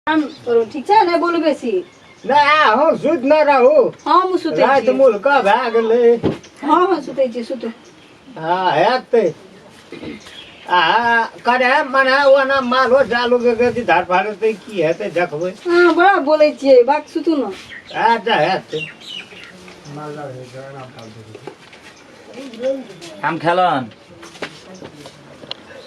आराम करू, ठीक छै? नहि बोलू बेसी। नहि, अहूँ सुति न रहू। हम सुतै राति छी। मुलका भए गेलै। हँ हँ, सुतै छी, सुतू। हँ, हेतै आ करे मने ओना मालो जालो के गति धार फाड़तै, की हेतै देखबै। हँ, बड़ा बोलै छियै, बाक, सुतू ने। अच्छा, हेतै। हम खेलन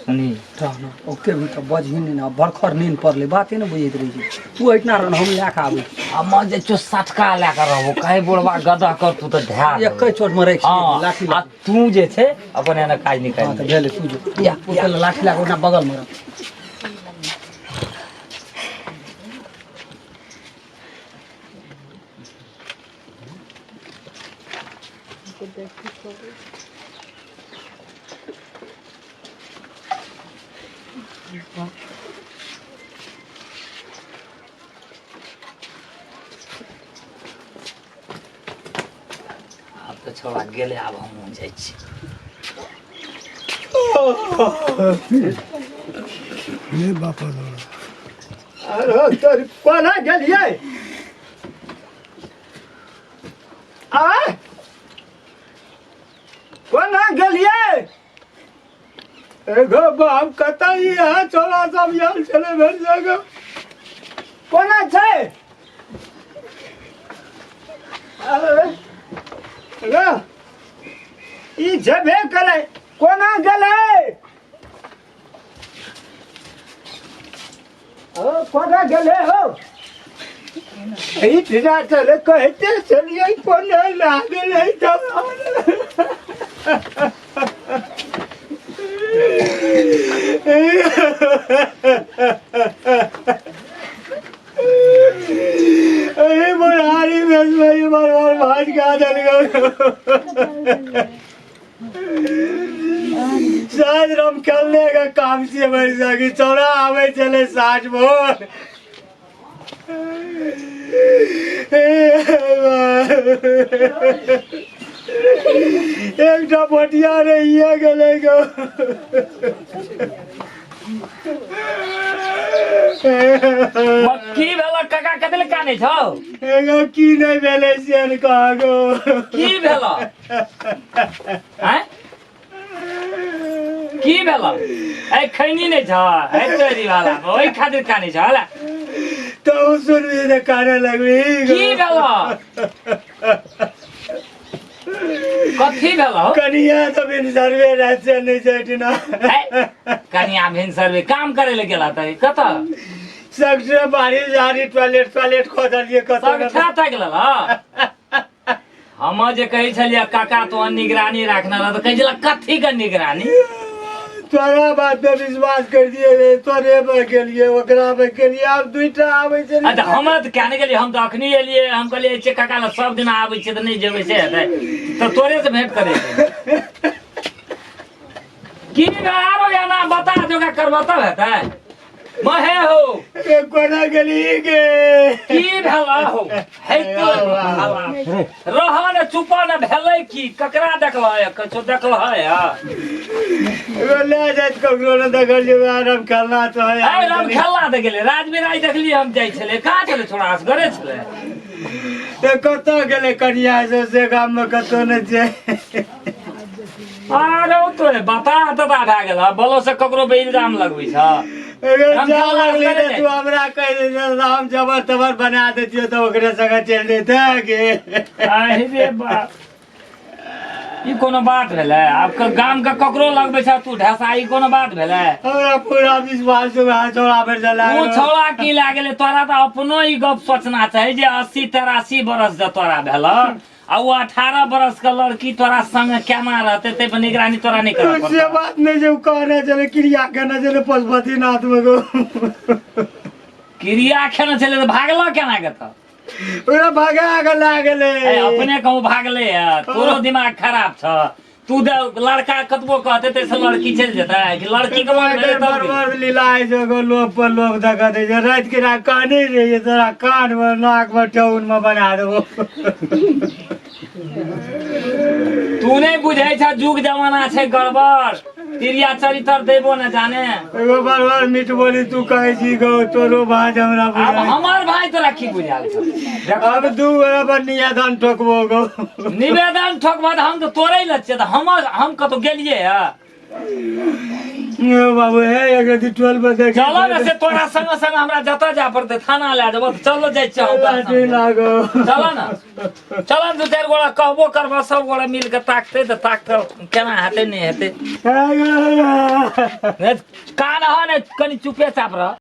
सुनी। तहन ओते भी तऽ बजही नहि ने, बरखर नीन पड़लै, बाते ने बुझैत रहै छै। तू एहिठिना रह, हम लए कऽ आबै छी। हम जे छौ सटका लए कऽ रहबो, कहीं बुढ़बा गदह कर तू तऽ ढा एके चोटमे राखि हँ लाठी। आ तू जे छै अपन एना काज निकालि। हँ, तऽ भेलै, तू जो, तू पहिले लाठी लए कऽ ओना बगलमे रह। आब तऽ छौड़ा गेलै, आब हमहूँ जाइ छी। अरे तोर, कोना गेलियै? आय, कोना गेलियै? एगो बाप, कतऽ यहाँ छोड़ा सब आयल छलै भरि जगह, कोना छै? अरे रे, ई जेबे केलै, कोना गेलै? ओ कोना गेलै हो? ई ठिना चले कहते चलिए, कोना लागल है तब? अरे बुढ़ारी में भाई बार बार भाज के आ चल गए। साँझ हम खेलने का काम से भरि सकी चौरा आबै छलै साँझ भोर। एकटा बटिया रहिए गेलै गो। की भेल काका, कथी लए कानै छौ? एगो की नहि भेलै से ने कह गो। की भेल आँय? की भेल? ऐ खैनी नहि छ ऐ तोरी वाला, ओहि खातिर कानै छ होला? तो सुनबी तऽ काने लगबी। की भेल, कथी भेल हौ? कनिया तऽ भिनसरवे राति से नहि छै एहिठिना। ऐ, कनिया भिनसरवे काम करे लए गेला तऽ कतऽ? सगसे बाड़ी झाड़ी टॉयलेट टॉयलेट खोदलियै कतऽ। सगठा ताकि लेल। हम जे कहै छलियै काका तो निगरानी राखने रह, तऽ कहै छलै कथी के निगरानी? तोरा बात पे विश्वास कर दिए रे, तोरे पे गेलिए, ओकरा पे गेलिए, आब दुईटा आबै छै। अच्छा, हमरा तऽ क्या नहि गेलियै, हम तऽ अखनी एलियै। हम कहलियै छै काका लग सब दिन आबै छियै तऽ नहि जेबै से हेतै? तऽ तोरे से भेंट करै छै। की आरो एना बता दे, ओकरा करबऽ तब हेतै। महे हो। ए, कोना गेली गे? की भेल हो? हे तो रह ने, चुप ने। भेलै की? ककरा देखल है? कछो देखल है? एगो ले जाइत ककरो ने देखलियै, आराम खेलना तो है। ए राम खेलना तऽ गेलै, राजबिराज देखलियै हम जाइ छलै। कहाँ छलै छोड़ा? असगरे छलै। ते कतऽ गेलै कनिया से? से गाम में कतौ नहि छै। आरो तो बता तता भए गेल, बोलो से ककरो पे इल्जाम लगबै छ। एगो हम जा खेलना लगली असगरे तऽ जाइ। तू हमरा कहि देते, हम जबर तबर बना देतियो तऽ ओकरे संगे चलि जैते गे। आहि रे बाप, ई कोनो बात भेलै? आब गाम के ककरो लगबै छ तू ढसा, ई कोनो बात भेलै? हमरा पूरा विश्वास छै वएह छौड़ा पर चला। ओ छौड़ा की लागलै तोरा? तऽ अपनो ई गप सोचना चाही जे 80-83 बरस जे तोरा भेल आ ओ 18 बरस के लड़की तोरा संग केना रहतै, ताहि पर निगरानी तोरा नहि करऽ से पड़तौ? बात नहि छै, ओ कहने छलै, क्रिया केने छलै पशुपतिनाथ मे गो। क्रिया खेने छलै तऽ भागल केना के तऽ? ओकरा भगा के लए गेलै। ए, अपने कहूँ भागले है? तोरो दिमाग खराब छ। तू लड़का कतबो कहते तैसे लड़की चलि जेतै कि लड़की के मन भेलै तब बड़ गेलै? बड़ लीला होइ छै एगो, लोभ पर लोभ धऽ दै छै। राति के रात कहने रहियै, तोरा कान मे नाक मे ठेहुन मे बना देबो। तू नहि बुझै छ, जुग जमाना छै गड़बड़। तिरिया चरित्र देबो न जाने। एगो बार बार मीठ बोली तू कहै छी गो, तोरो भाज हमरा आब बुझाइ। हमर भाई तोरा की बुझायल छौ? देखो अब दू गोरा पर निवेदन ठोकबो गो। निवेदन ठोकबा तऽ हम तऽ तोड़े लए छियै, तऽ हमर हम कतौ गेलियै हँ? ओ बाबू हे, एक रति टोल पर देख। चलो ने, से तोरा संग संग हमरा जतऽ जाय पड़तै थाना लए जेबो तऽ चलो जाइ छियै हम तोरा लाठी संगे। लागो। चलो ने, चलो ने, दू चारि गोरा कहबो करबो, सब गोरा मिल के ताकतै तऽ ताकतै, केना हेतै नहि हेतै। हे गो। नहि, कान ह ने, कनि चुपे चाप रह।